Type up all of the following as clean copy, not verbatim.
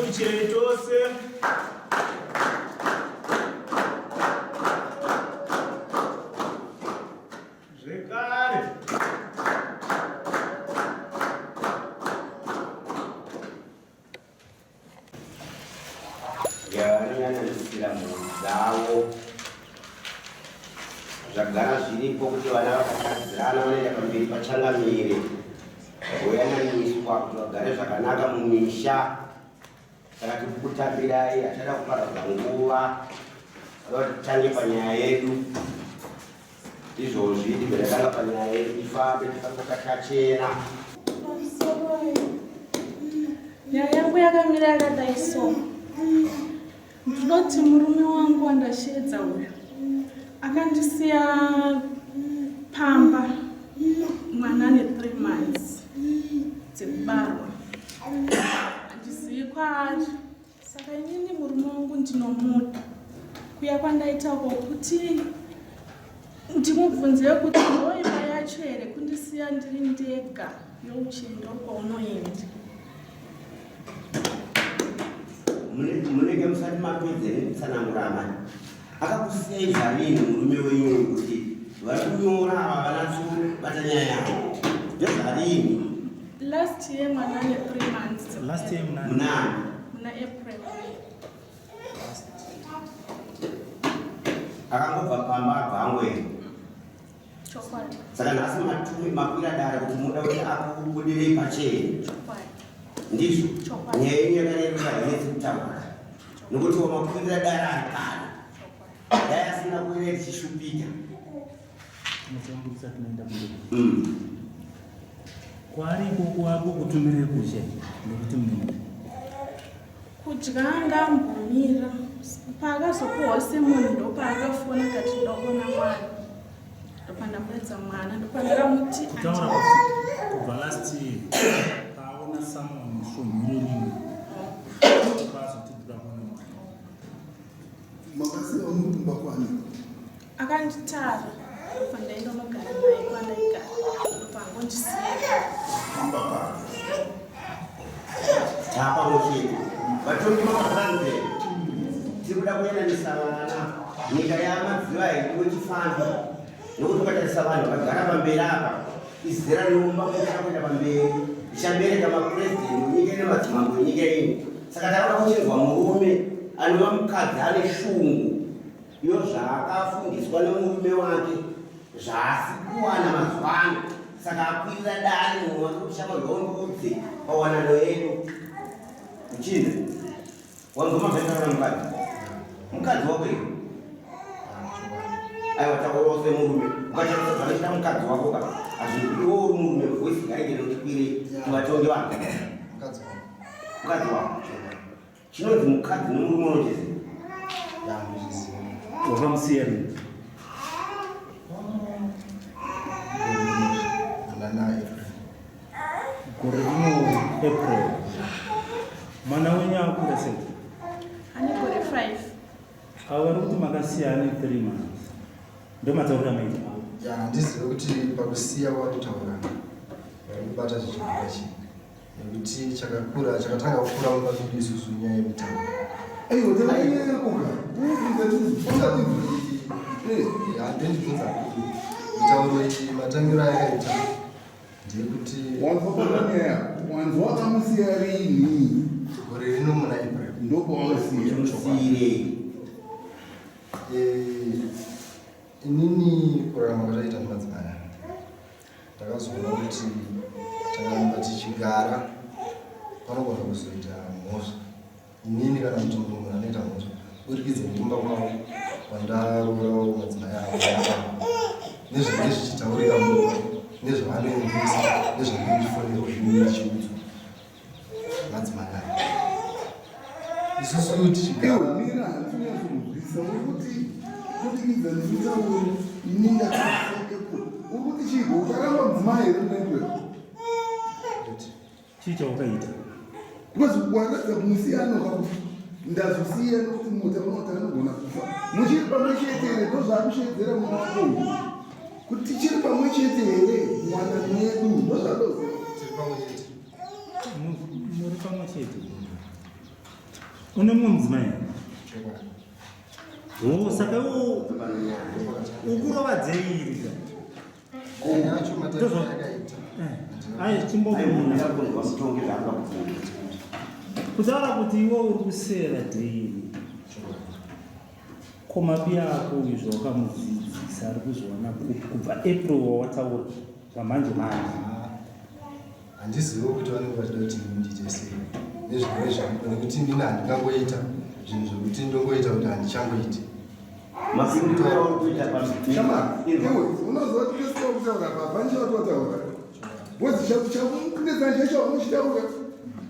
Ngatiuchirei tose. Zvekare. Yavanoyananisira mhuri dzavo zvagara zviripo kuti vana vakatadzirana vanoenda pamberi pachangamire voyananiswa kuti vagare zvakanaka mumisha saka tiri kukutambirai hatichada kuparadza nguva toda kuti titange panyaya yedu Izvozvi ndibve ndatanga panyaya yedu tifambe tifambe takachena. Nyaya yangu yakamira yakadai so. Ndinoti murume wangu wandasheedza uyu akandisiya pamba mwana ane 3 months dzekubarwa handizivi kwaari Saka inini murume wangu ndinomuda. Kuya kwandaita uko kuti ndimubvunze kuti ndoimba yacho here kundisiya ndiri ndega youchienda kwaunoenda. Munenge musati mapedza nekutsanangura amai. Akakusiyai zvarini murume wenyu kuti vari kunyora ava vanatsobata nyaya yavo. Ndezvarini? Last year mwana ane 3 months. Last year muna munani? Muna April. Akangobva pamba abva angoenda. Chokwadi. Saka nhasi matumi makwira dare kuti muda kuti akubudirei pachena. Chokwadi. Ndizvo. Chokwadi. Nyaya yenyu yakareruka hainetsi kutaura. Nokuti wamakwirira dare ari pano. Dai asina kuenda tichishupika. Kwaari ikoko ari kukutumirei kudya nekuti mune kudya angambomira paakazopuhwa semunhu ndopaakafona kati ndokuona mwana ndopandamboedza mwana ndopandakamuti kutaura kubva last year paaona someone svondo rimwe paazotidura kuona mwana Makasiya muri kumba kwani? Akanditara ndobva ndaenda unogara naye kwandaigara ndobva angondisiya. Pamba pake. Tapa muchini. Vatongi makafanze. Tiri kuda kuyananisa vana. Nyika yamadziva haidiwe chifambi. Nokuti ukatarisa vanhu vakagara pamberi apa izera rinoumba musha kuenda pamberi richabereka mapurezidendi enyika ino madzimambo enyika ino. Saka takaona kuchinzwa murume anova mukadzi ane shungu iyo zvaakafundiswa nemurume wake zvaasi kuwana mazuva ano. Saka akwirira dare mumwe wake kuti shamwari waundiudze pawanano yedu. Muchinda. Wanzwa mavhetaura mukadzi? Mukadzi wako here? Aiwa taura use murume. Ukatarisa zvanoita mukadzi wako ka. Hazvidi iwe uri murume voice ngaige notikwire tivatonge vanhu. Mukadzi wako. Mukadzi wako. Chinonzi mukadzi nemurume unochiziva? Ya, ndozviziva. Wakamusiya rini? Nana April. Gore rino April. Mwana wenyu akura sei? Ane gore 5. Avo vari kuti makasiya ane 3 months. Ndomataurira maita. Ya, handizive kuti pakusiya kwavanotaura vari kubata zvichibva chii. Nekuti chakakura chakatanga kukura mumba medu isusu nyaya yemitauro. Aiwa, takayeruka. Handendibvunza mitauro iyi matangiro ayakaita ndeyekuti Wanzwa pakanyaya, wanzwa wakamusiya rini? Gore rino muna April. Ndopawamusiya. Musiyirei. Eh, inini kurarama kwataita nemadzimai aya ndakazoona kuti takaramba tichigara panogona kuzoita mhosva Inini kana kuti mumwe munhu anoita mhosva burikidza nekumba kwavo kwandaroorawo madzimai avo nezvinenge zvichitaurika mumba nezvavanoendesa nezvandinochifonerwa inini ndichiudzwa madzimai aya isusu tichigara handinyatsonzwisa uri kuti burikidza nemitauro ini ndakaseke uri kuti chiiko ukaramba mudzimai here munaitwe Chii chawakaita? Because waratidza kumusiyano kakuti ndazosiya nokuti mota unoti anogona kufa. Muchiri pamwe chete here ndozvaakusheedzera mwana wako uyu. Kuti tichiri pamwe chete here mwana yedu ndozvadoziva. Tiri pamwe chete. Muri pamwe chete. Une mumwe mudzimai? Oh, saka iwo ukurova dzeiri ka? Ai, chimbomuna. Kutaura kuti iwe uri kuseva daily. Ko mabi ako uyu zvawakamudzidzisa ari kuzviwana kupi kubva April wawataura zvamanje manje? Handiziviwo kuti vanenge vachida kuti ini ndiite sei nezvirwere zvangu nekuti inini handingangoita zvinhu zvekuti ndongoita kuti handichangoiti. Shama, iwe unoziva kuti pesika kutaura apa hapana chawatotaura. Bhozi chakunetsa chacho unochitaura.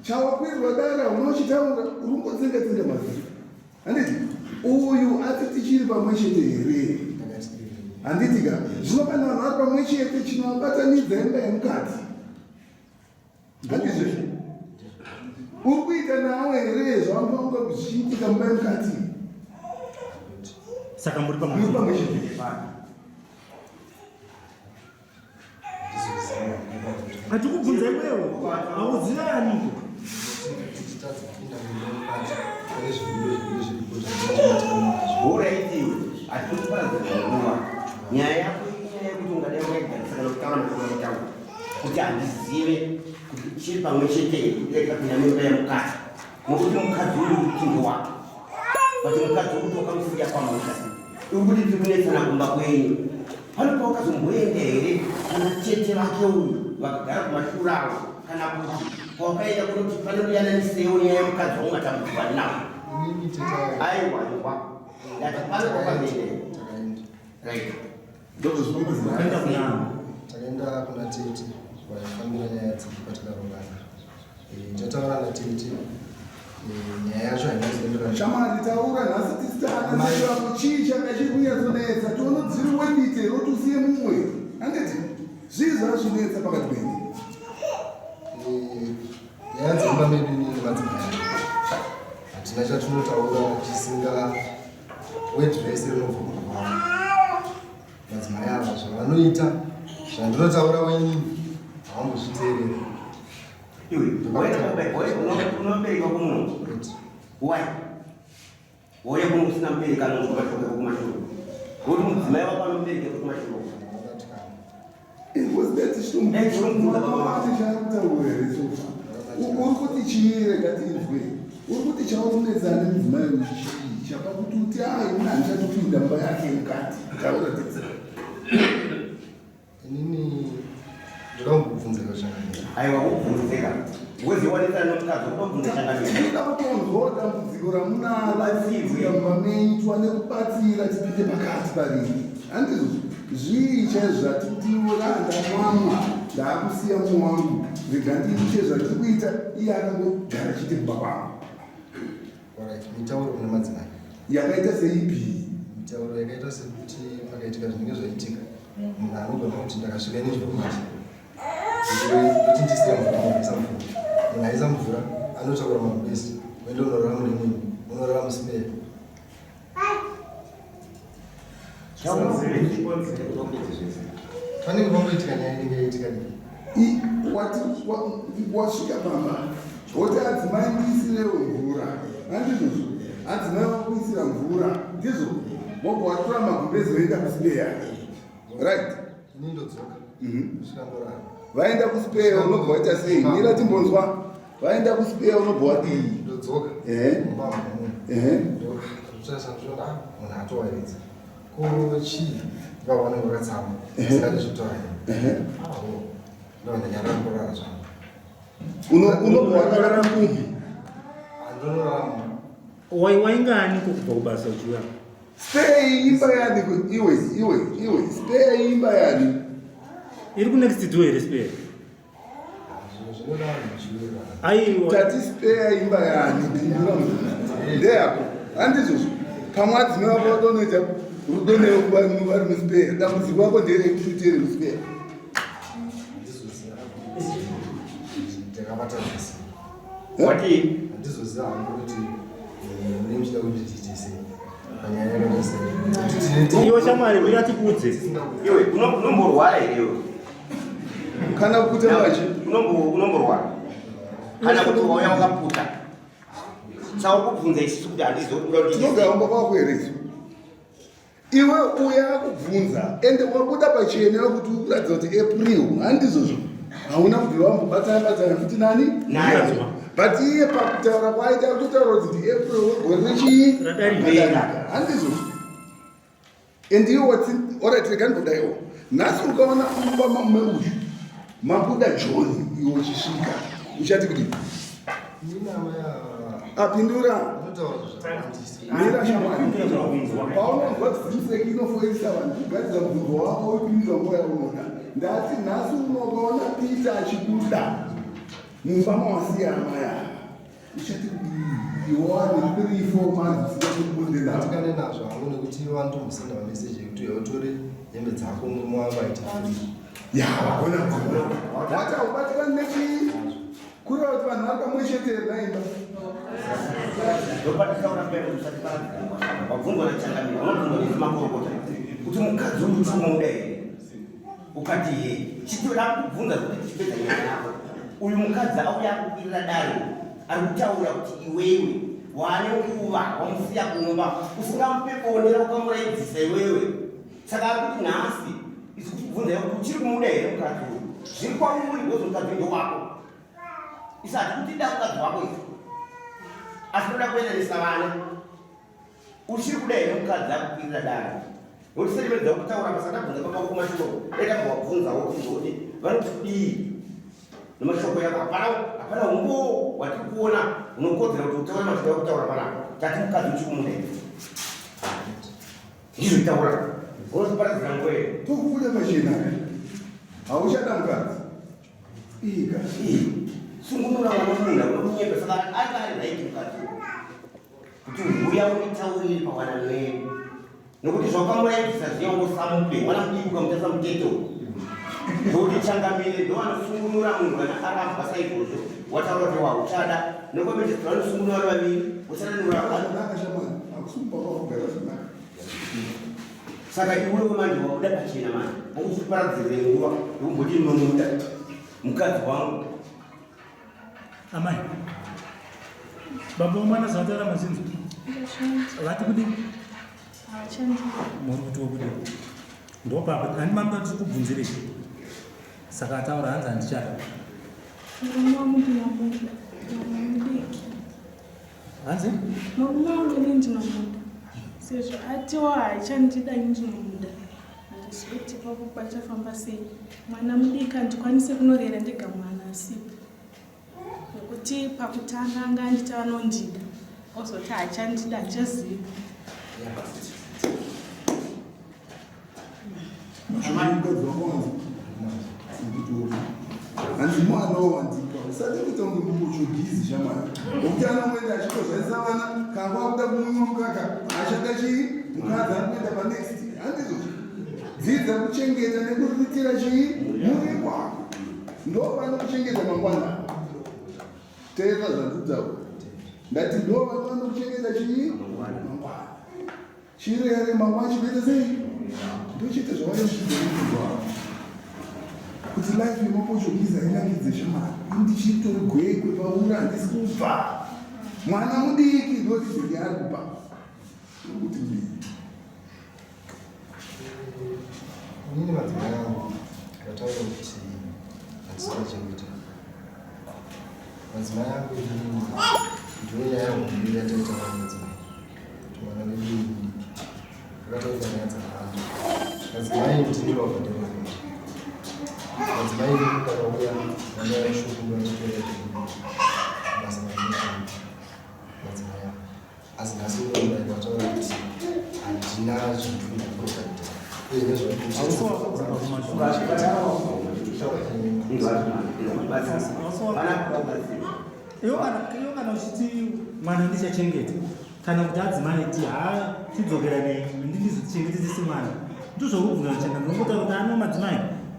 Chawakwirwa dara unochitaura uri kungotsenga tsenga mazino. Handiti uyu ati tichiri pamwe chete here? Handiti ka zvino kana vanhu vari pamwe chete chinovabatanidza imba yemukati. Handizvo? Uri kuita nawo here zvawanga zvichiitika mumba yemukati? Saka muri pamwe chete. Atikubvunza iwewe hauzive aniko? Horaiti iwe hatikuparadza nguva. Nyaya yako inyaya yekuti ungadai wakaigadzisa kana kutaura mukuru kuti handizive kuti chiri pamwe chete here kudarika kunya mimba yemukadzi nokuti mukadzi uyu kuti ndowake but mukadzi wekuti wakamusiya kwamusha uri kuti tiri kunetsana kumba kwenyu pane pawakazomboenda here kuna tete vake uyu vakagara kumashure avo kana kuti pawakaenda kunoti pane kuyananisewo nyaya yemukadzi waungatambudzwa nawo aiwa aiwa ndati pane pawakazoenda right Wakaenda kunani? Takaenda kuna tete vaifambira nyaya dziri patakarovana. Eh, tataura natete eh, nyaya yacho haina kuzoenderana. Shamwari taura nhasi tisitana vako chii changa chiri kunyatsonetsa tione dziri wendite here kuti usiye mumwe handiti zvii zvazvinetsa pakati penyu? Eh, nyaya dzemumba medu inini nemadzimai hatina chatinotaura chisinga Word rese rinobva kumba kwavo. Madzimai ava zvavanoita zvandinotaura wenini havambozviteerera. Iwe, unobereka kumunhu. Why? Wauya kuno usina mubereki anonzwa mashoko ekumashure. Woti mudzimai wako anomubereki ekumashure. Uri kuti chii rega tinzwe uri kuti chawakunetsana nemudzimai uyu chii chapa kuti uti ai muna handichatopinda mumba yake mukati taura tidzi inini ndoda kumbobvunzeka changamire aiwa kubvunzeka weziwanisa nomukadzi ukubvunza changamire ndinoda kutonzwawo dambudziko ramunaro mumba menyu tiwane kubatsira tipinde pakati paviri handizvo Zvii chaizvo zvatitiura ndamwamwa ndaakusiya mumwe wangu rega ndiite zvatiri kuita iye akangogara chete kumba kwangu. Alright, mitauro kune madzimai yakaita seipi? Mitauro yakaita sekuti pakaitika zvinenge zvaitika munhu anogona kuti ndakasvika nezvekumati ndoti ndisiya mvura munhu aisa mvura munhu aisa mvura anotakura magumbezi oenda unorara mune mumwe unorara musipere Panenge pangoitika nyaya inenge yaitika diki. Wasvika pamba woti adzimai ndiisirewo mvura handizvozvo adzimai vakuisira mvura ndizvo wobva watora magumbezi oenda kusibeya right Ini ndodzoka. Mhm. Svika ndorara. Vaenda kuspare unobva waita sei? Mira timbonzwa. Vaenda kuspare unobva wadii? Ndodzoka. Eh. Mumba muno. Eh. Ndotarisa ndinoona ah munhu atowaridza. Ko chii? Ipapo vanenge vakatsamwa. Singadi zvekutaura. Eh. Ah, oh. Ndobva ndanyarara ndorara zvangu. Uno unobva wakarara kupi? Andonorara mumba. Wai wainga aniko kubva kubasa uchiuya? Spare imba yani iwe iwe iwe spare imba yani. Iri ku next door here spare? Aiwa. Tati spare imba yani pindura ndeyako. Handizvozvo. Pamwe adzimai vako vadonoita rudo newe kuva vari muspare. Dambudziko rako nderekuti utere muspare. Wati? Handizoziva hangu kuti eh, mune muchida kuti tiite sei panyaya yakaita sei. Iwe shamwari uya tikudze. Iwe unomborwara here iwe? Kana kuputa mbachi? Unomborwara. Kana kuti wauya wakaputa. Saka uri kubvunza isusu kuti handizivi kuti unoda kuti Tinogara kumba kwako here isu? Iwe uya akubvunza ende wabuda pachena kuti ukuratidza kuti April handizvozvo hauna kubvira wambobatana batana futi nani Naye. But iye pakutaura kwaaita akutotaura kuti ndiApril wegore rechii Radarika. Handizvozvo. And iwe wati alright rega ndodaiwo nhasi ukaona mumba mamume uyu mabuda John iwe uchisvika uchati kudii? Inini amai ava Apindura. vanotaura zvakawandisa. Mira shamwari. Paunonzwa ZIMSEC inofoirisa vanhu kugadzira mubvunzo wako wepindura nguva yaunoda. Ndati nhasi uno ukaona Peter achibuda mumba mawasiya amai ava uchati kudii? Iwe wane 3 4 months usina kubude navo. Batikane nazvo hangu nekuti ivo vanotombosenda mameseji ekuti uya utore hembe dzako murume wangu aite free. Ya wagona gona. Wati haubatikani nechii? Kureva kuti vanhu vari pamwe chete here naimba? Ndopatitaura paya kuti usati paradzirwa. Wabvunzwa nachangamire, unobvunzwa nesu makorokota kuti mukadzi uyu unomuda here? Ukati ye, chitoda kukubvunza zvekuti tichipedza nyaya yako. Uyu mukadzi auya akukwirira dare ari kutaura kuti iwewe waane nguva wamusiya kumba usingamupe bonera ukamuraidzisa iwewe. Saka ari kuti nhasi isu kuchibvunza iwe kuti uchiri kumuda here mukadzi uyu? Zviri kwauri because mukadzi uyu ndowako. Isu hatikuti da mukadzi wako isu. Asi toda kuendanisa vana. Uchiri kuda here mukadzi akukwirira dare? Nokuti serimedza kutaura basa ndabvunza baba vako mashoko. Dai tambowabvunzawo kuti kuti vanoti kudii nemashoko yako. Hapana hapana humbowo hwatiri kuona hunokodzera kuti utaure mashoko akutaura panapa. Tati mukadzi uchiri kumuda here? Ndizvo taura. Unotiparadzira nguva here? Tokubuda pachena. Hauchada mukadzi. Ika. Sungunura mwana munhu unokunyepa saka anga ari right mukadzi uyu. Kuti huya unitaurire pawanano yenyu. Nokuti zvakamuraitisa zviya ungosamupe mwana mudiki ukamutasa muteto. Nokuti changamire ndovanosungunura munhu kana arambwa saizvozvo wataura kuti wauchada nokwamejesi vanosungunura vari vaviri wosananura Zvakanaka shamwari. Hakusi kumba kwako kugara zvakanaka. Saka iwewe manje wabuda pachena manje wokutiparadzirire nguva yokumboti ndinomuda mukadzi wangu. Amai, baba vomwana zvataura mazvinzwa vati kudii? Muri kuti wokudii? Ndopapa handi mamuda tiri kubvunzirei? Saka ataura hanzi handichada. Murume wangu ndinomuda, mwana mudiki. Hanzi? Murume wangu ini ndinomuda. Sezvo atiwo haachandida ini ndinomuda. Handizivi kuti ipapo pachafamba sei. Mwana mudiki handikwanise kunorera ndega mwana asipo. Nekuti pakutanga anga anditi anondida. Ozoti haachandida handichazivi. Mukadzi wako wanzi hanzi mwana wandika usade kuita kunge muportuguese shamwari nokuti anongoenda achitozvarisa vana kana kwakuda kumwiwa mukaka achada chii mukadzi ari kuenda panext handizvo dzidza kuchengeta nekuriritira chii muviri wako ndo vanokuchengeta mangwana teerera zvandikutaura ndati ndo vanokuchengeta chii mangwana Chirere mangwana chinoita sei? Ndochete zvavaizvizoa kuti life yemaportuguese hainakidze shamwari. Ndichitori gwekwe paura handisi kubva. Mwana mudiki ndotizenge ari kubva. Kuti kudii? Inini madzimai angu ndataura kuti handisi kuchengeta. Madzimai angu inini ndiyo nyaya hombe yataita madzimai. Kuti mwana wedu uyu mudiki akataura nyaya dzakawanda. Madzimai ndini vabhadhara rent. Madzimai vedu vakauya vanyora shoko vanotora basa vandinoshanda madzimai avo. Asi nhasi unoona vataura kuti handina zvandinoda kuprovide. Uye Hausi wakabvunza kumashure. Iwe kana uchiti mwana ndichachengeta kana kuti adzimai ti ha tidzokera nei ndindizochengetedze semwana ndozvauri kubvunza changa ndinongotaura kuti ano madzimai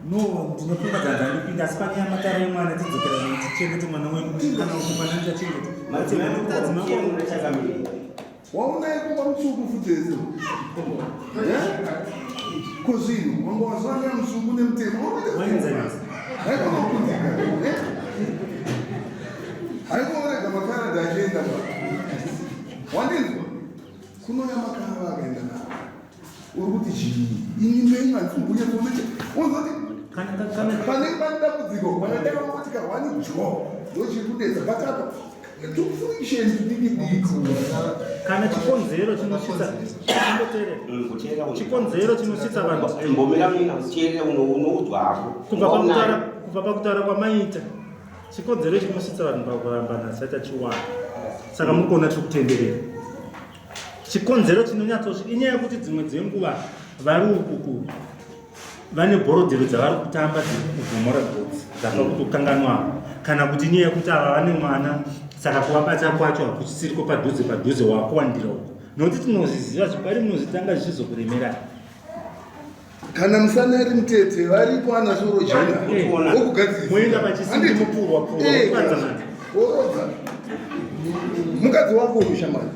no ndinofunga dzanza ndipinda asi pane yamatara yemwana tidzokera nei tichengete mwana wedu kana kuti mwana ndichachengeta Madzimai Waunai kumba mutsvuku futi ese. Ko zvino wanga wazvanga mutsvuku nemutemo. Waenzanisa. Haikona kukunzika. Haikona kurega makaradi achienda pa. Wandinzwa? Kunouya makava akaenda navo. Uri kuti chii? Ini menyu handisi kumbonyatsoona. Unozoti pane pane dambudziko panatanga kungoti kahwani dyo ndochiri kunetsa but apa tufriction tudiki diki. Kana chikonzero chinosvitsa chikonzero chinosvitsa vanhu mbomira mina uteerera unoudzwa hako kubva pakutaura kwamaita chikonzero chinosvitsa vanhu pakurambana chaita chiwana saka muri kuona tiri kutenderera chikonzero chinonyatsosvika inyaya yekuti dzimwe dzenguva vari ukuku vane bhorodhero dzavari kutamba dziri kuvhomora gotsi dzapa kutokanganwawo kana kuti inyaya yekuti ava vane mwana saka kuvabata kwacho hakuchisiriko padhuze padhuze wakuwandira uko nokuti tinozviziva zvipari munozvitanga zvichizokuremerai Kana musana iri mutete varipo ana soro jena eh, okugadzirisa. Moenda pachisindi mupurwa purwa eh, kupanzana. Worodza. Mukadzi wako uyu shamwari.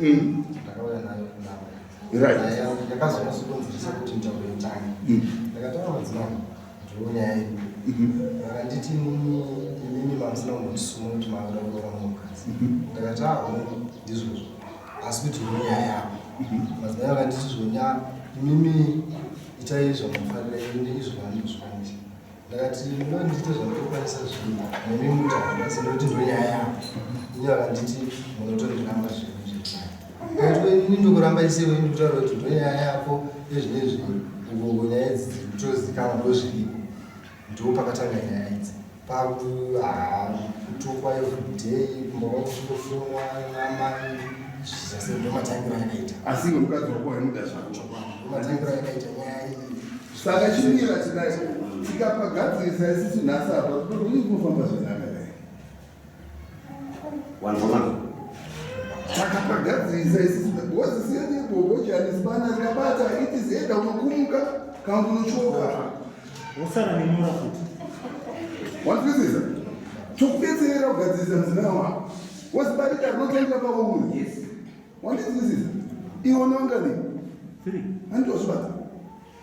Mm. Right. Ndakazonyatsokonzeresa kuti mutauro itange. Mm. Ndakataura madzimai ndiwo nyaya yedu. Mm-hmm. Vakanditi imimi mamusina kumbondisuma kuti makuda kuroora mumwe mukadzi. Mm-hmm. Ndakati ah ndizvozvo. Asi kuti ndiwo nyaya yako. Mm-hmm. Madzimai vakanditi zvonya imimi itai zvamunofarira ini izvo vandozvikwanisa. Ndakati no ndiite zvandinokwanisa zvino nemi mutaura asi ndokuti ndo nyaya yako. Ini vakanditi munotondiramba zvinhu zvekudai. Ndakati ini ndokuramba isewe ini kutaura kuti ndo nyaya yako yezvinezvi uko nyaya idzi dziri kutozikanwa ndozviripo. Ndipo pakatanga nyaya idzi. Pakutukwa everyday kumba kwangu kuchingofunwa namai zvichiita sei ndomatangiro ayakaita. Asi iwe mukadzi wako waimuda zvako. Ndomatangiro ayakaita nyaya iyi. Saka chimira chidai tikapagadzirisa isusu nhasi apa ii kunofamba zvakanaka dai. Wanzwa Takapagadzirisa isusu because siyani bobo chani spana rikabata it is either unokumuka kana kuti unochoka. Wosara nenyora futi. Wanzwisisa? Tokubetsera kugadzirisa mudzimai wako. Wozibarika rinotangira pauri. Yes. Wandinzwisisa? Iwe unongani? 3. Handitozvibata.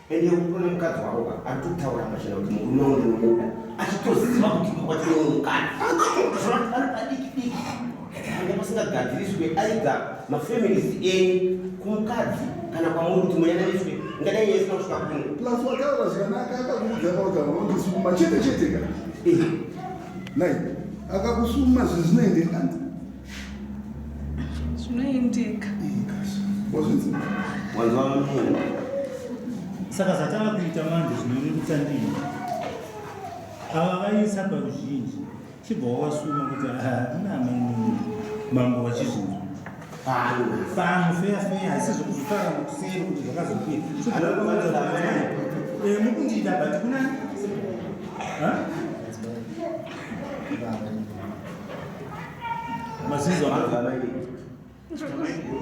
Ende ukuna mukadzi wako ka ari kutaura pachena kuti murume wangu ndinomuda achitoziva kuti kwatine mukadzi achitoziva ari padiki diki anga pasingagadziriswe aidha mafamilies enyu kumukadzi kana kwamuri kuti muyananiswe ingadai nyaya isina kusvika kuno Plus wataura zvakanaka akakuudza pauta unondisuma chete chete ka. Eh. Nai akakusuma zvinhu zvinoendeka. Zvinoendeka. Wazvinzwa? Wanzwa munhu. Saka zvatava kuita manje zvinorerutsa ndini. Ava vaisa paruzhinji chibva wavasuma kuti hakuna amai mambo vachizvinzwa. Pano. Pano feya feya haisi zvekuzotara kuseri kuti zvakazopira. Eh, mukundiita but kuna Ha? Mazizo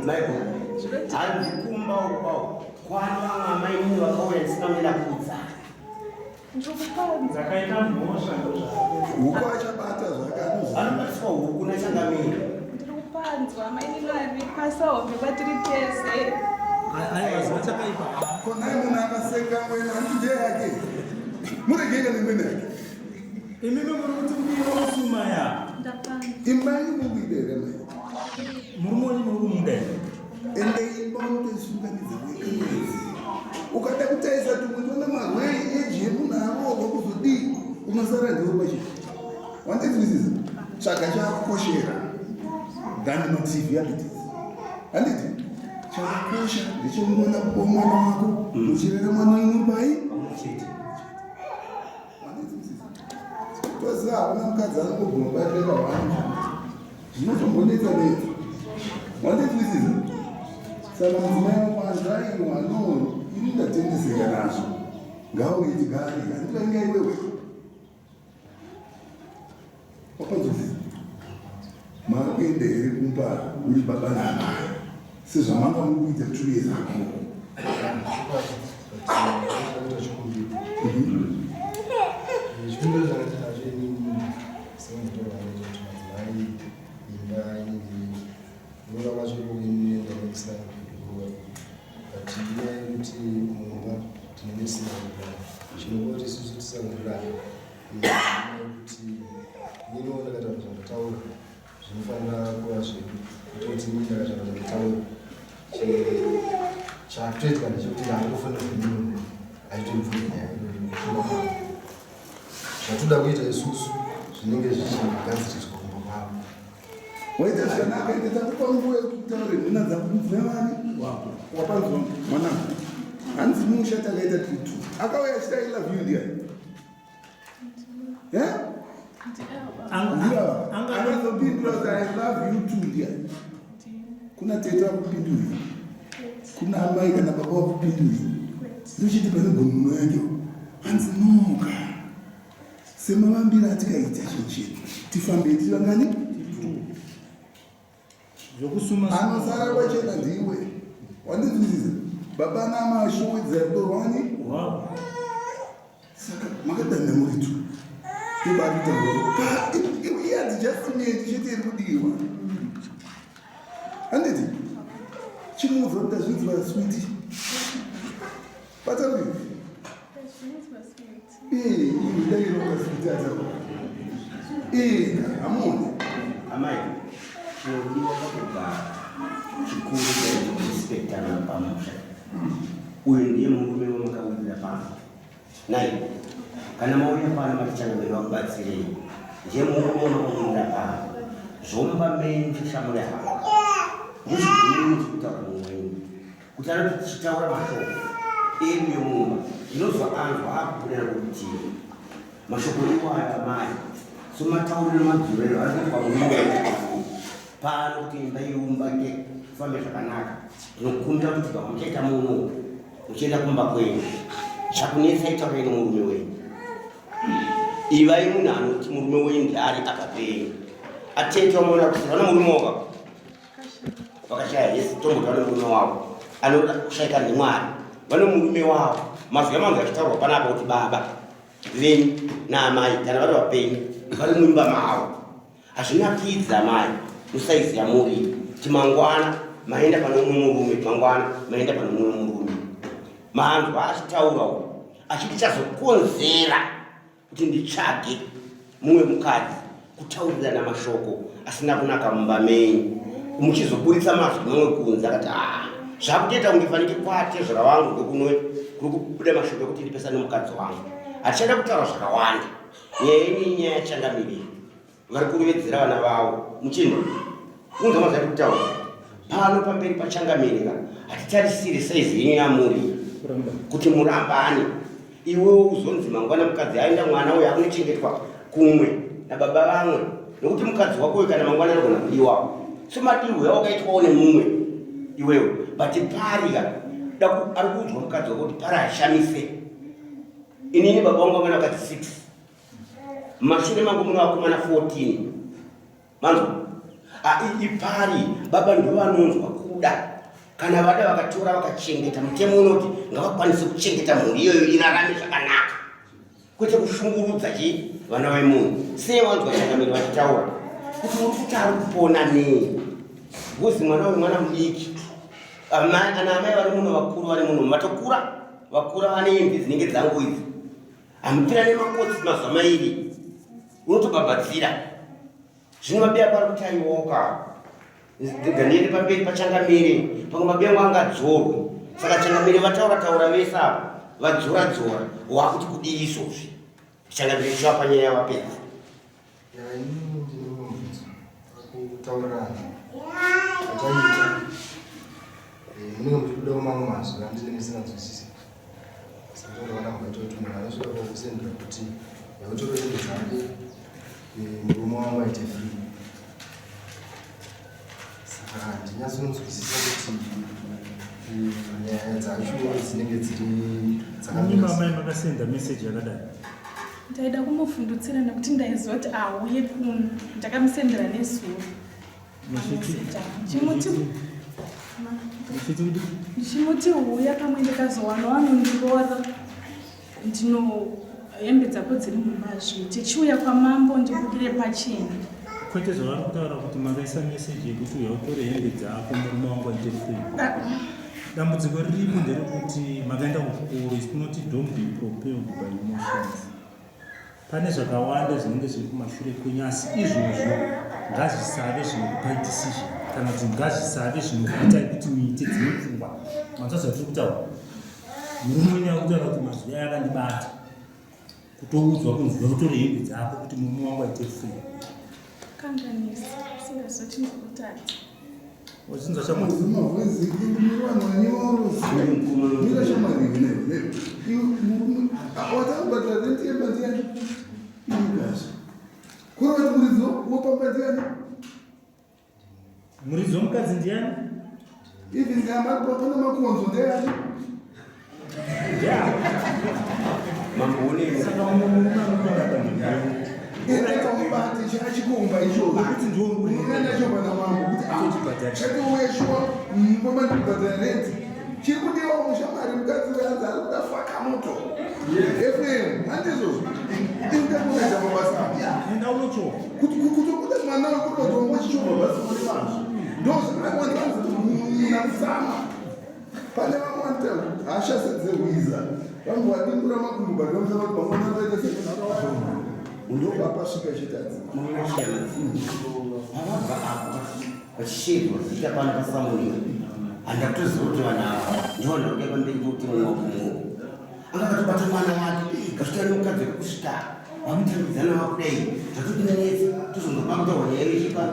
Michael, hanzi kumba uko kwano vamwe amai nini vakauya ndisina kuenda kudza. Dzakaita mhosva Huku achabata zvakanozi. Anobatiswa huku nachangamire. Ndiri kupanzwa amai nini vari pasa hombe kwatiri tese. Aiwa zuva chakaipa. Konai munhu akaseka mwena hanti ndiye yake. Muregei kana mwena yake. Imimi muri kuti mudii wamusuma ya. Ndapanzwa. Imba yenyu muri kuida here mai? Murume wenyu muri kumuda here? Ende imba unotoisunganidza wega mwedzi. Ukada kutarisa tumwe tona marwei eji yemunhu aroorwa kuzodii unosara ndiwe pachii. Wandinzwisisa? Tsvaga chakukoshera than matrivialities. Handiti? Chakakosha ndechekuona kupa mwana wako muchirera mwana wenyu pai Chete. Toziva hakuna mukadzi anongobvuma kubatira hwani. Zvinotombonetsa netsa. Wandinzwisisa? Saka mudzimai wako anzvaiwa no ini ndatendeseka nazvo. Ngauye tigare. Handiti vainga iwewe. Wapanzwisisa? Makuenda here kumba uri baba naamai sezvamanga muri kuita 2 years ago. Chikumbiro chandinacho inini semunhu kuti madzimai imba inenge kuroora kwacho ikoko inini ndinenge ndisina kuroora but inyaya yekuti mumba tinenge tisina kuwirirana chinopa kuti isusu tisawirirana inyaya yekuti ininiwo ndakataura zvandataura. Zvinofanira kuva zvedu kwete kuti inini ndakataura ndakataura. Chakutoitika ndechekuti ndaangofonera munhu achitoibvunza nyaya iyoyo kumba kwavo. Zvatoda kuita isusu zvinenge zvichigadziriswa kumba kwavo. Waita zvakanaka ende takupa nguva yekuti utaure nhuna dzako mudzimai wani wako wapanzwa mwanangu hanzi musha takaita tiri two akauya achiti i love you ndiani Eh? Akazopindura kuti I love you too ndiani kuna tete vakupindurira kuna amai kana baba vakupindurira ndochiti pane gomuno yake hanzi noka semavambiro atikaita chinhu chedu tifambei tiri vangani Zvokusuma anosara pachena ndiwe wandinzwisisa baba nama ashowedzera rudo rwani Wow. saka makadana muri tu ibaritaura iadjustment chete iri kudiwa handiti chimuudza kuti ndazvinzwa switi patauri Amai, chinodiwa pakugara chikuru chaicho kurespektana pamusha. Uyu ndiye murume wamakawirira pano. Nai, kana mauya pano matichangamire vakubatsirei. Ndiye murume wamakawirira pano. Zvomba menyu chashamuri hama. Ndozviguru chekutaura mumwe wenyu. Kuti anoti tichitaura mashoko edu emumba ndinozwa anzwa akubudira kurutivi mashoko iwayo amai somatauriro nemadzorero ari kuitwa mumba pano kuti imba iumbake ifambe zvakanaka ndinokumbira kuti bva muchaita muno muchienda kumba kwenyu chakunetsai taurai nemurume wenyu ivai munhu anoti murume wenyu ndiari apa penyu atete wamuona kuti vana murume wavo vakashaya yes tomboti vane murume wavo anoda kushaika ndimwari vane murume wavo mazwi amanzi achitaurwa panapa kuti baba venyu naamai kana vari vapenyu vari muimba mavo hazvinakidzi amai musaizi yamuri kuti mangwana maenda pane umwe murume mangwana maenda pane umwe murume manzwa achitaura achiti chazokonzera kuti nditsvage mumwe mukadzi kutaurirana mashoko asina kunaka mumba menyu muchizoburitsa mazwi mamwe kunze akati a ah, zvakutoita kunge fanike kwatezvara wangu ndokunwe kuri kubuda mashoko ekuti ndipesane mukadzi wangu hatichada kutaura zvakawanda nyaya yenyu inyaya yachangamirira vari kurovedzera vana vavo muchinhu kunzwa mazati kutaura pano pamberi pachangamirira hatitarisiri saizi yenyu yamuri kuti murambane iwewo uzonzi mangwana mukadzi aenda mwana uyo akunochengetwa kumwe nababa vamwe nokuti mukadzi wako uyo kana mangwana anogona kudiwawo so madirwo yawakaitwawo nemumwe iwewe but parika ari kuudzwa mukadzi wako kuti pari hashamise inini baba vangu vangana vakadzi 6 Mashure mangu mune vakomana 14. Manzwa? Ah, ipari baba ndovanonzwa kuda kana vada vakatora vakachengeta mutemo unoti ngavakwanise kuchengeta mhuri iyoyo irarame zvakanaka kwete kushungurudza chii vana vemunhu sei wanzwa changamire vachitaura kuti uri kuti ari kupona nei bhozi mwana uyu mwana mudiki ana amai vari muno vakuru vari muno vatokura vakura vane imvi dzinenge dzangu idzi Amupira nemakotsi mazuva mairi unotobhabhadzira zvino mabiya kwari kuti aiwoka ndega ndiende pamberi pachangamire pamwe mabiya angu angadzorwe saka changamire vataura taura vese apa vadzora dzora wakuti kudii izvozvi changamire chichava panyaya yavapedza Ya, inini ndine mubvunzo pakutaurirana kwataiita eh, munenge muchibudawo mamwe mazwi andinenge ndisinganzwisisi saka ndakaona mukaita kuti munhu anosvika pakusendera kuti yautore hembe dzake eh, murume wangu aite free saka handinyatsonzwisisa kuti eh, nyaya dzacho dzinenge dziri dzakamira sei. Mamai makasenda message yakadai. Ndaida kumuvhundutsira nekuti ndaiziva kuti auye kuno. Ndakamusendera nezuro. Ndichimuti huya pamwe ndikazowana wanondiroora ndino hembe dzako dziri mumba zvino tichiuya kwamambo ndibudire pachena. Kwete zvavari kutaura kuti makaisa meseji yekuti uya utore hembe dzako murume wangu aite free. Ah. Dambudziko riripo nderekuti makaenda kuchikoro is not don't be propelled by emotions. Pane zvakawanda zvinenge zviri kumashure kwenyu asi izvozvo Ngazvisave zvinokupai decision kana kuti ngazvisave zvinokuitai kuti muite dzimwe pfungwa. Manzwa zvatiri kutaura? Murume wenyu ari kutaura kuti mazwi aya akandibata. Kutoudzwa kunzi utore hembe dzako kuti murume wangu aite free. Kanganisa, usingazoti ndikutadza. Wazvinzwa shamwari? Mira shamwari ne ne. Iwe murume watakubhadhara rent yemba ndiani? Iwe Kuri kuti muridzi wopamba ndiani? Muridzi womukadzi ndiani? Even kana pane makonzo ndeyani? Saka umwe murume anopinda panzvimbo Enda umubate chachikomba ichocho. Nekuti ndiwo uri. Unoenda nacho pana mambo kuti Tochibhadhara. chatouya shuwa mumba ndikubhadhara rent. Chiri kudiwa mushamwari mukadzi weanzi ari kuda faka moto. FM handizvozvo. Enda kunoita mabasa aya. Enda unochova. Kuti kutobuda mwana wekuti wangochichova basi uri vanhu. Ndozvinowanza pane vamwe vanoita hasha sedzehwiza vangu vadimbura makumbo but vanofanira kuti mangwana anoita se ndopapasvika chitadzi. Pavabva apo vachishedzwa zita pano pasamunika, handakutoziva kuti vanhu ava ndivanhu vakuya pamberi pokuti mumwe kumumwe anga akatobata mwana wake vachitara nemukadzi wekusvika vakutambidzana vakudai, zvatotinetsa tozondopa kutaura nyaya yechipa.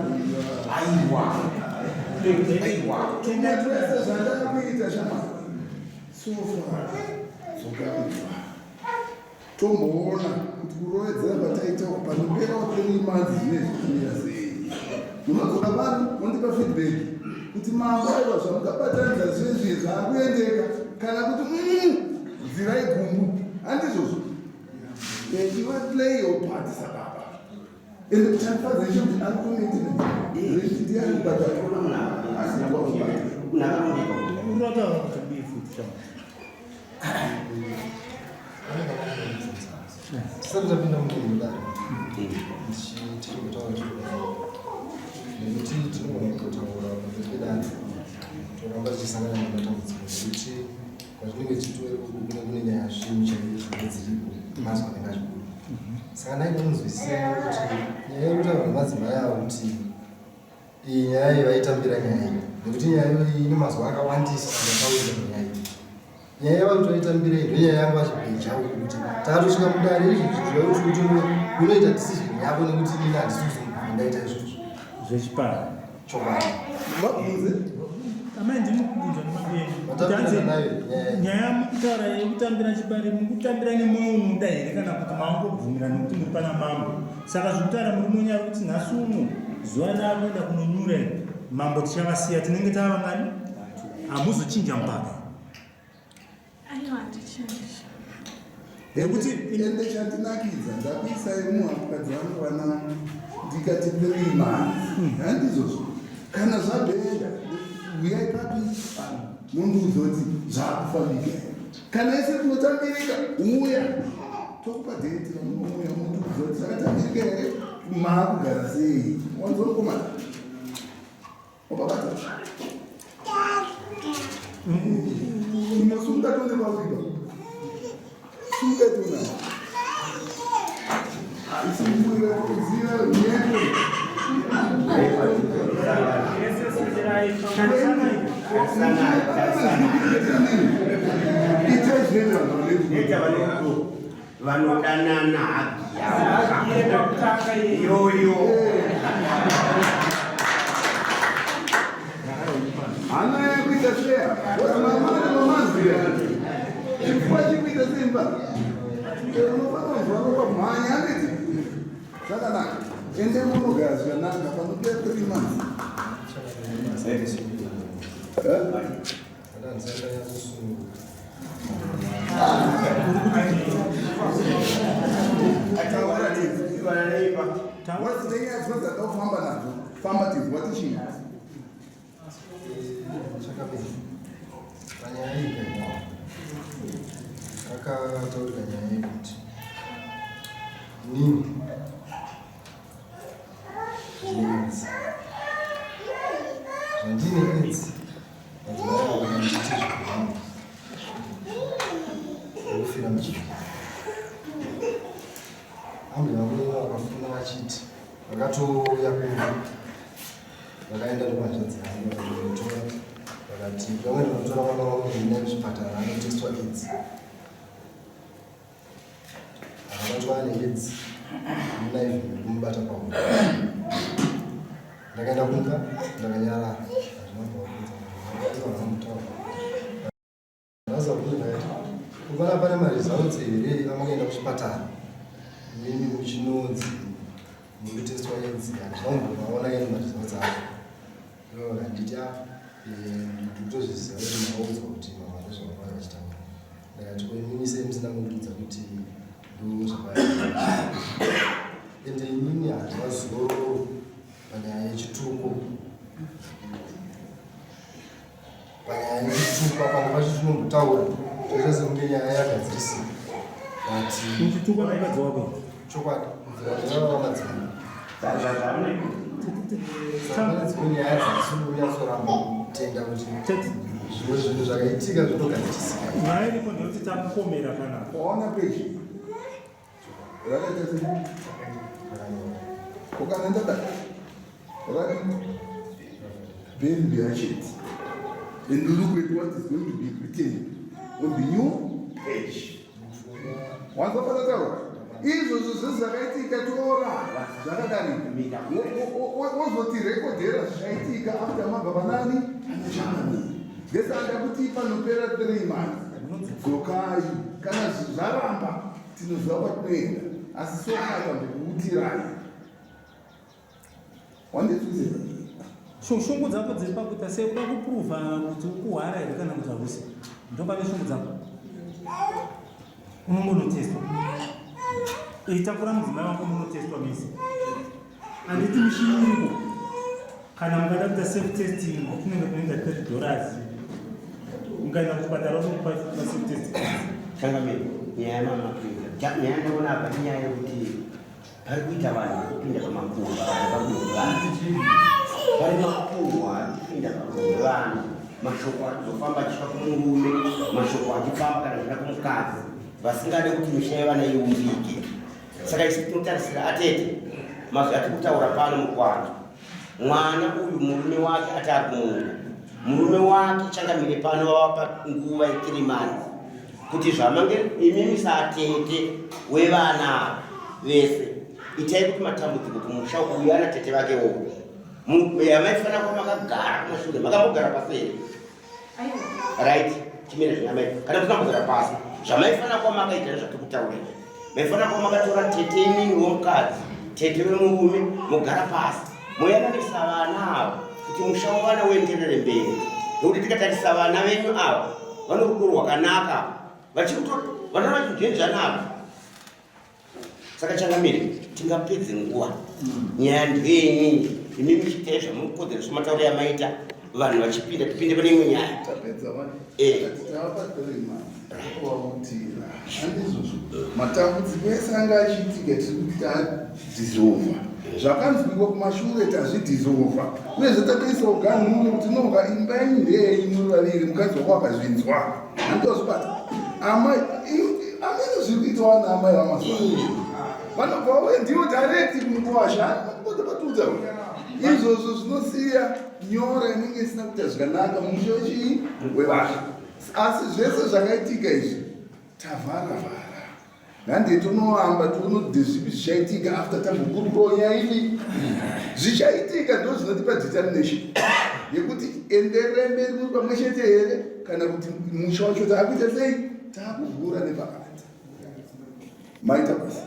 Aiwa, aiwa. Tumwe twese zvandakuita shamwari so far dzokakufa tomboona kuti kurovedzera kwataita uku panoperawo 3 months zvine zvikumira sei. Munodzoka pano mondipa feedback kuti mambo, aiwa, zvamukabatanidza zvezvi zvaakuendeka kana kuti nzirai gumbu. Handizvozvo? Iwe play your part sababa. Ende chandifadza icho kuti ari commitment rent ndiani kubhadhara. Ona munhu asina kurongeka, munhu akarongeka. Uri wataura kuti kudii futi, shamwari? Tisati tapinda mudare, tichimbotaura zviro, nekuti tinogona kutotaura kunze kwedare toramba tichisangana nematambudziko, nekuti kwatinenge tichitori kune kune nyaya zvinhu chaizvo dzinenge dziripo, mazwi anenge achibuda. Saka ndaida kunzwisisa kuti nyaya yekutaura nemadzimai avo kuti iyi nyaya iyi vaitambira nyaya iyi, nekuti nyaya iyoyi ine mazwi akawandisa akataurika panyaya iyi. Nyaya yavari toitambira iyi ndonyaya yangu vachibheja uku kuti takatosvika mudare izvi zvinhu kuti unoita decision yako, nekuti inini handisi kuzomubvuma ndaita izvozvo. Zvechipara. Chokwadi. Vabvunze. Amai, ndini kubvunza nemabenyu. Matambira nayo nyaya. Nyaya mukutaura yekutambira chipari, mukutambira nemwoyo unoda here kana kuti maungobvumira nekuti muri pana mambo? Saka zvekutaura murume wenyu ari kuti nhasi uno zuva raakuenda kunonyura iri, mambo tichavasiya, tinenge tava vangani? Hamuzochinja mupaka? Aiwa, handichinji. Nekuti ende chandinakidza, ndakuisai muhapukadzi vangu vana, ndikati 3 months, handizvozvo? Kana zvabhenda, uyai papi pano mundiudza kuti zvakufambika here. Kana ise tinotambirika, uya tokupa date ramunouya mundiudza kuti zvakatambirika here, maakugara sei. Wanzwa mukomana? Wababata inosunga tone pauripa sunga tona isungura kuziva nyeko. Itai zvinoita vanhu. Neta vanodanana hagi yavo iyoyo. Hana yakuita sheya mamane mamazira chipfuwa chikuita simba, unofanira kunzwa ropa mhanya, handiti? Zvakanaka, ende munogara zvakanaka panopera 3 months. Eh? Handisati ndanyatsosununguka. Taura tidzi. What's nyaya dzinodzada kufamba nadzo? Famba tidzi, wati chii? Chakapera panyaya iyi akataurika nyaya yekuti nini ndine AIDS. Zvandine AIDS, madzimai avo vakanditi zvekuhamba nekufira muchivhiri. Ambuya vangu vakafuna vachiti Vakatouya kumba vakaenda nekuhanzvadzi yangu vakatotora vakati vamweni vanotora mwana wangu enda kuchipatara anotestwa aids. Akabatwa ane aids naizvo kumubata pauro. Ndakaenda kumba ndakanyarara hazvina kuvaudza ndakati vanamutaura. Kupana pane maresults here amakaenda kuchipatara mimi muchinonzi mukutestwa aids handina ini maresults acho ivo vakanditi a ndikutozviziva kuti makaudzwa kuti mama ndozvavakauya vachitaura ndakati ko imimi sei musina kundiudza kuti ndozvakauya ende inini handina zororo panyaya yechituko Panyaya yekutukwa pamwe pacho tinombotaura toita sekunge nyaya yagadzirisika but uchitukwa naikadzi wako chokwadi nzira vamadzimai pane dzimwe nyaya dzatisi kunyatsoramba kutenda kuti zvimwe zvinhu zvakaitika zvinogadzirisika. Nyaya iripo ndeyekuti tamukomera panapa. Waona peji rakaita sei? Ukana ndadai rati bury the hatchet and look at what is going to be written on the new page. Wanzwa patataura izvozvo zvese zvakaitika torara zvakadarika wozotirekodhera zvichaitika after mabva panani panachanamiri ndesanda kuti panopera 3 months dzokai kana zvaramba tinoziva kwatinoenda asi sofa tambokuutirai wandinzwisisa. Shungu dzako dziri pakuita sei uda kupruvha kuti ukuhwara here kana kuti hausi ndopane shungu dzako unongonotestwa itakura mudzimai wako munotestwa mese handiti mishini iriko kana mukada kuita self testing kunenge kunoita 30 dollars mukaenda kuchipatara unokupa self testing Changamire, nyaya yamama nyaya ndaona apa inyaya yekuti Pari kuita vanhu vari kupinda pamakuhwa vari pakuhwa pari makuhwa ari kupinda pakuhwa mashoko ari kuzofamba achisvika kumurume mashoko achifamba kana kuenda kumukadzi vasingade kuti misha yevana iumbike saka isu tinotarisira atete mazwi ati kutaura pano mukwatu mwana uyu murume wake ati ari kumuda murume wake changamire pano vavapa nguva yethree months kuti zvamange imimi satete wevana ava vese itai kuti matambudziko kumusha uyu ana tete vake wo amaifanira kuva makagara kumashure makambogara pasi here right chimira zvinyamai kana kusina kugara pasi zvamaifanira kuva makaita nezvatikutaura izvi maifanira kuva makatora tete imimi womukadzi tete wemurume mogara pasi moyananisa vana ava kuti musha wavana uenderere mberi nekuti tikatarisa vana venyu ava vane rudo rwakanaka vachikuto vanoona vachinzvenzvana ava saka changamire tingapedze nguva nyaya ndeyenyi imi muchiita zvamukodzera sematauro yamaita vanhu vachipinda tipinde pane imwe nyaya tapedza wani Eh. tava pa3 months tovautira handizvozvo matambudziko ese anga achiitika tiri kuti tadhisova zvakanzwikwa kumashure tazvidhisova uyezve tatoisawo ganhuro kuti noga imba yenyu ndeyenyu muri vaviri mukadzi wako akazvinzwa handozvibata amai amene zviri kuitwa vana amai vamazuva vanobva vauya ndivo direct kumukuwasha patudza izvozvo zvinosiya nyora inenge isina kuita zvakanaka mumusha wechii wevasha asi zvese zvakaitika izvi tavhara vhara Nhande tonoamba tione kuti ndezvipi zvichaitika after tambokurukurawo nyaya ipi zvichaitika ndo zvinotipa determination yekuti enderere mberi muri pamwe chete here kana kuti musha wacho taakuita sei taakuvhura nepakati maita basa.